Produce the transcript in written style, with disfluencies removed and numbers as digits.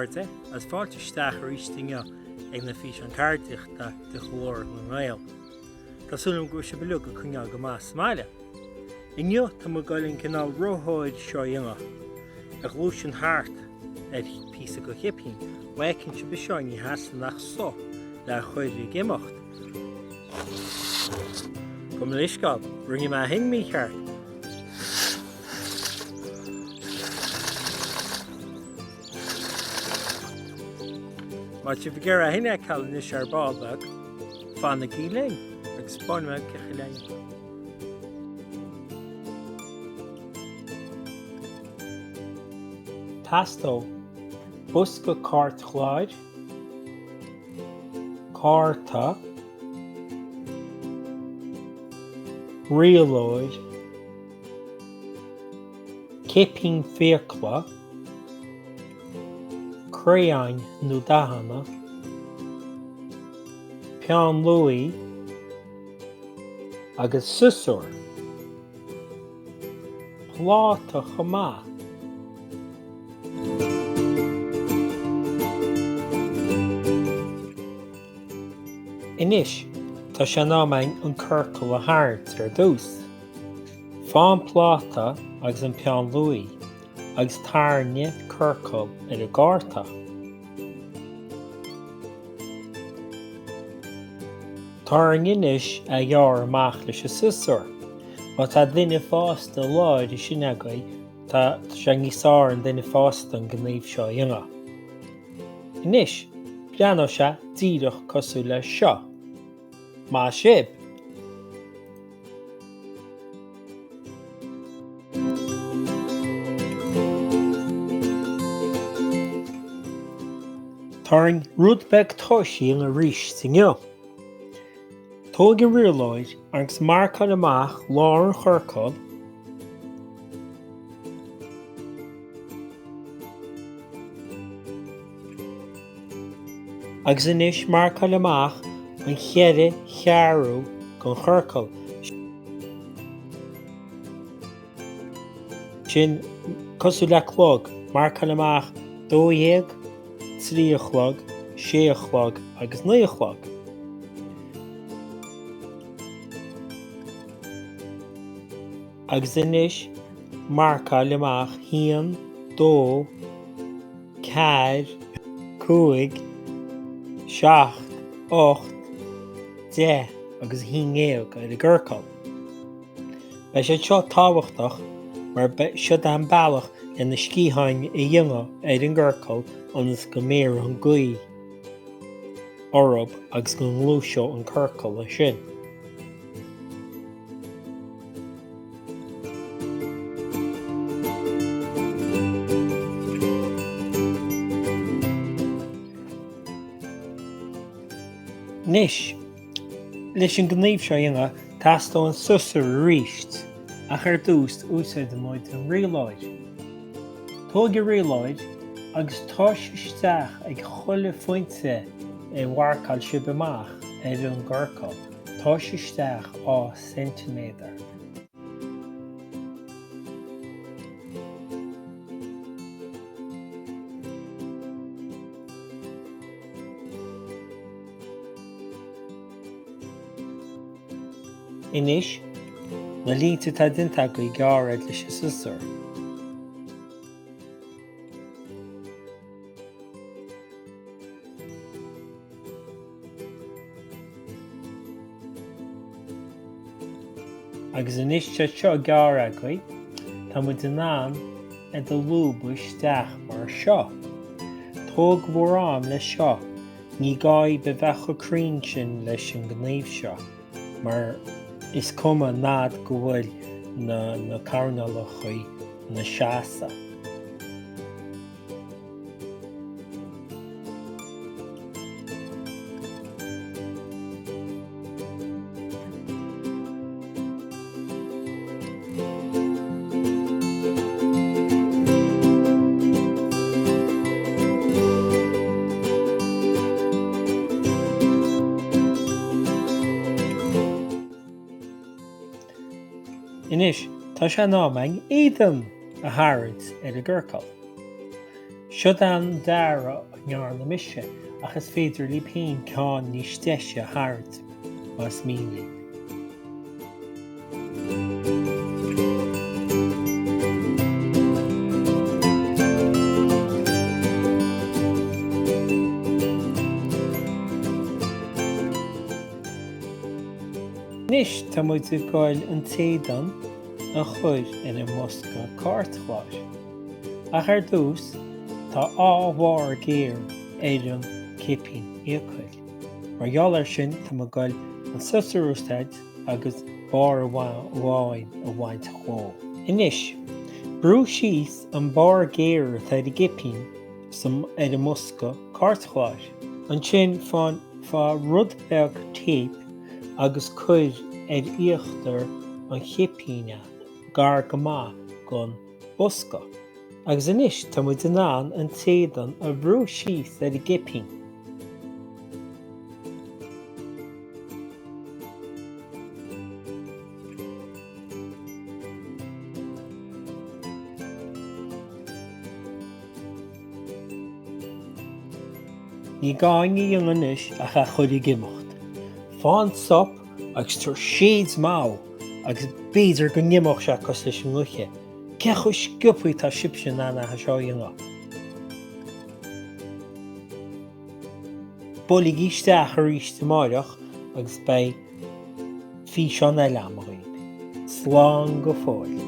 chairde, agus fáilte isteach arís inniu ag na físeáin ceardaíochta de Ghlór na nGael. Tá súil agam go bhfuil sibh uilig ag coinneáil go maith sa mbaile. Inniu tá muid ag goil an cineál ruathóir seo a dhéanamh, a ghluaiseann thart ar phíosa de chipín. Má fheiceann sibh é seo ní theastaíonn ach sop le chur ag imeacht. Gabh mo leithscéal, rinne mé shin mícheart. Má tá sibh ag iarraidh é sin a fheiceáil anois ar ball beag, fanaigí linn agus 'spáinfidh mé cén chaoi le. Teastóidh bosca cairtchláir, cárta, rialóir, cipín fiacla, crayoin nó dathanna, peann luaidhe agus siosúr. Pláta chomh maith. Anois, tá sé in am againn an ciorcal a tharraingt ar dtús. Faigh an pláta agus an peann luaidhe agus tarraing ciorcal ar an gcárta. Tá orainn anois é a ghearradh amach leis an siosúr. Má tá duine fásta i láthair ansin agaibh, tá sé níos fearr an duine fásta an gníomh seo a dhéanamh. Anois, breathnóidh sé díreach cosúil le seo. Maith sibh! Tá orainn rud beag tomhais a dhéanamh arís inniu. Tóg an rialóir agus marcáil amach lár an chiorcail Agus anois marcáil amach an cheithre cheathrú den chiorcal. Sin cosúil le clog, marcáil amach 12, 3 a chlog, 6 a chlog agus 9 a chlog. Agus anois marcáil amach 1, 2, 4, 5, 7, 8, 10 agus 11 ar an gciorcal. Beidh sé seo tábhachtach mar seo é an bealach le na sciatháin a dhéanamh ar an gciorcal ionas go mbéarfaidh an gaoth orthu agus go ngluaiseoidh an ciorcal ansin. Anois, leis an gníomh seo a dhéanamh, teastóidh an siosúr arís, ach ar dtús úsáidfidh muid an rialóir. Tóg an rialóir agus tomhais isteach ag chuile phointe a mharcáil sibh amach ar an gciorcal. Tomhais isteach dhá ceintiméadar. Anois, na línte atá déanta agaibh gearr iad leis an siosúr. Agus anois tá seo gearrtha agaibh, tá muid in ann iad a lúbadh isteach mar seo. Tóg bhur am leis seo, ní gá daoibh a bheith chomh cruinn sin leis an ngníomh seo, mar is cuma an fhad go bhfuil na na coirnéalacha ina seasamh. Anois, tá sé in am againn éadan a tharraingt ar an gciorcal. Siod an dearadh a ndearna mise ach is féidir libh féin ceann níos deise a tharraingt más mian libh. Anois tá muid ag goil an t-éadan a chur ar an mbosca cairtchláir. Ach ar dtús, tá ábhar géar ar an cipín fhiacail. Mar gheall air sin, tá mé ag goil an siosúr a úsáid agus barr amháin a bhaint dhó. Anois, brú síos an barr géar atá ar an gcipín ar an mbosca cairtchláir. Ansin, faigh rud beag téip agus cuir ar íochtar an chipín é, gar go maith don bosca. Agus anois tá muid in ann an t-éadan a bhrú síos ar an gcipín. Ní gá a dhéanamh anois ach é a chur ag imeacht. Faigh an sop agus tabhair séid mhall agus b'fhéidir go n-imeodh sé cosúil leis an ngaoth. Cé chomh sciobtha atá sibhse in ann é seo a dhéanamh? Buailigí isteach arís amáireach agus beidh físeán eile agam dhaoibh. Slán go fóill.